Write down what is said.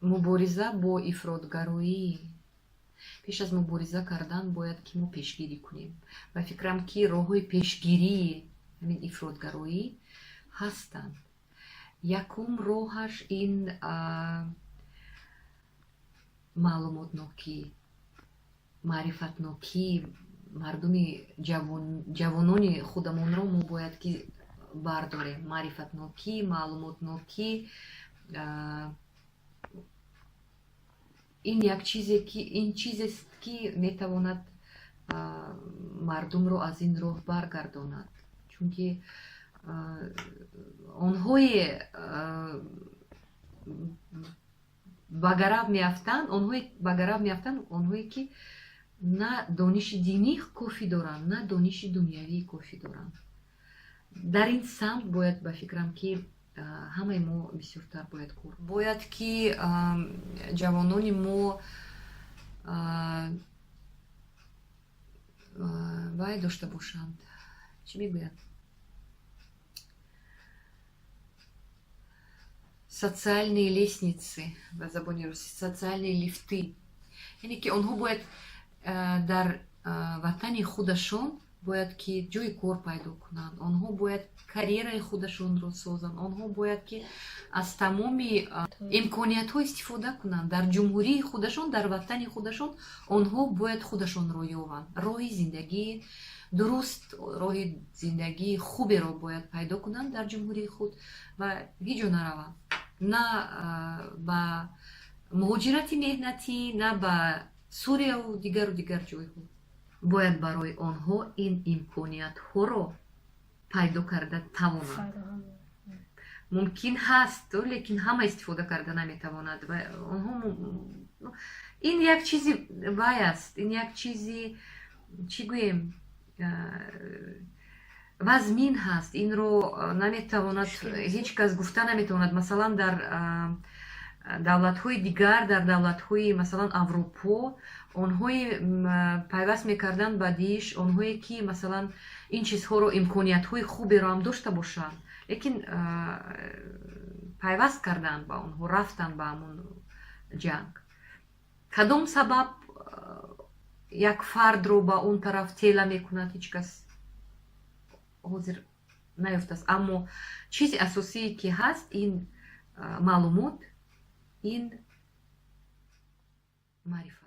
Мубориза бо ифротгароӣ. Пеш аз мубориза кардан бояд ки мо пешгирӣ кунем. Ба фикрам, ки роҳҳои пешгирии ҳамин ифротгароӣ ҳастанд. Якум роҳаш ин маълумотнокӣ, маърифатнокии мардуми ҷавонони худамонро мо бояд ки бардорем. Маърифатнокӣ, маълумотнокӣ, ин як чизе ки ин чизест, ки метавонад мардумро аз ин роҳ баргардонад, чунки онҳое ба гарав меафтанд, онҳое ба гарав меафтанд, онҳое ки на дониши динӣ кофӣ доранд, на дониши дунявии кофӣ доранд. Дар ин самт бояд, ба фикрам, ки ҳамаи мо бисёртар бояд кор, бояд ки ҷавонони мо вай дошта бошанд, чӣ мегӯяд, социальные лестницы, ба забони русӣ социальные лифты, яъне ки онҳо бояд дар ватани худашон бояд ки ҷои кор пайдо кунанд, онҳо бояд карьераи худашонро созанд, онҳо бояд ки аз тамоми имкониятҳо истифода кунанд дар ҷумҳурии худашон, дар ватани худашон. Онҳо бояд худашонро ёванд, роҳи зиндагии дуруст, роҳи зиндагии хуберо бояд пайдо кунанд дар ҷумҳурии худ ва ҳеҷ ҷо нараванд, на ба муҳоҷирати меҳнатӣ, на ба Сурияву дигару дигар ҷойҳо. Бояд барои онҳо ин имкониятҳоро пайдо карда тавонанд. Мумкин ҳаст, лекин ҳама истифода карда наметавонад. Ва онҳо ин як чизи вай аст, ин як чизи, чӣ гӯем, вазмин ҳаст, инро наметавонад ҳеҷ кас гуфта наметавонад. Масалан, дар давлатҳои дигар, дар давлатҳои, масалан, Аврупо, онҳое пайваст мекарданд ба ДИШ, онҳое ки, масалан, ин чизҳоро, имкониятҳои хуберо ҳам дошта бошанд, лекин пайваст карданд ба онҳо, рафтанд ба ҳамон ҷанг. Кадом сабаб як фардро ба он тараф тела мекунад, ҳеҷ кас ҳозир наёфтааст. Аммо чизи асосие ки ҳаст, ин маълумот, ин маърифат.